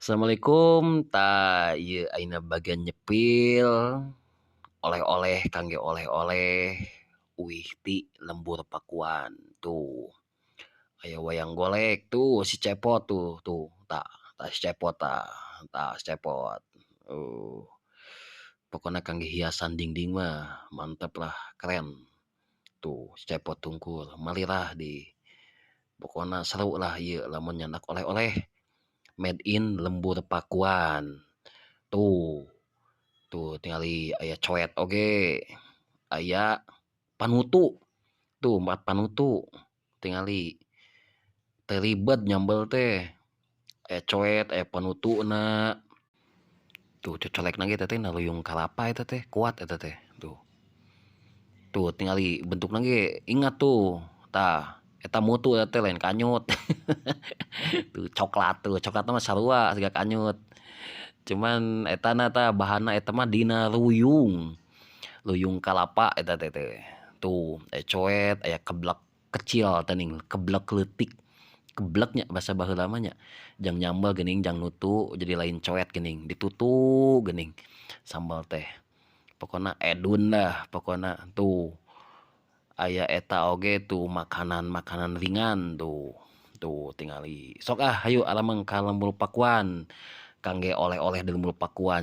Assalamualaikum, tah ieu ayeuna bagian nyepil oleh-oleh kangge oleh-oleh uih ti Lembur Pakuan tuh. Aya wayang golek tuh si Cepot tuh tuh tah tah si Cepot tah tah si Cepot pokona kangge hiasan dinding mah mantep lah keren tuh si Cepot tungkul malirah deui pokona seru lah ieu lamun nyandak oleh-oleh made in Lembur Pakuan tuh tuh tingali aya coet oge aya panutu tuh panutu tingali teu ribet nyambel teh aya coet aya panutuna tuh cocolekna ge eta teh na ruyung kalapa eta teh kuat eta teh tuh tuh tingali bentukna ge ingat tuh tah eta mutu eta teh lain kanyut tuh coklat mah sarua siga kanyut cuman etana tah bahanna eta mah dina ruyung ruyung kalapa eta teh tuh aya coet aya keblek kecil teuning keblek leutik keblek nya basa baheula mah nya jang nyambel geuning jang nutu jadi lain coet geuning ditutu geuning sambal teh pokona edun lah pokona tuh aya eta oge tuh makanan-makanan ringan tuh tuh tingali sok ah hayu alamang ka Lembur Pakuan kangge oleh-oleh di Lembur Pakuan.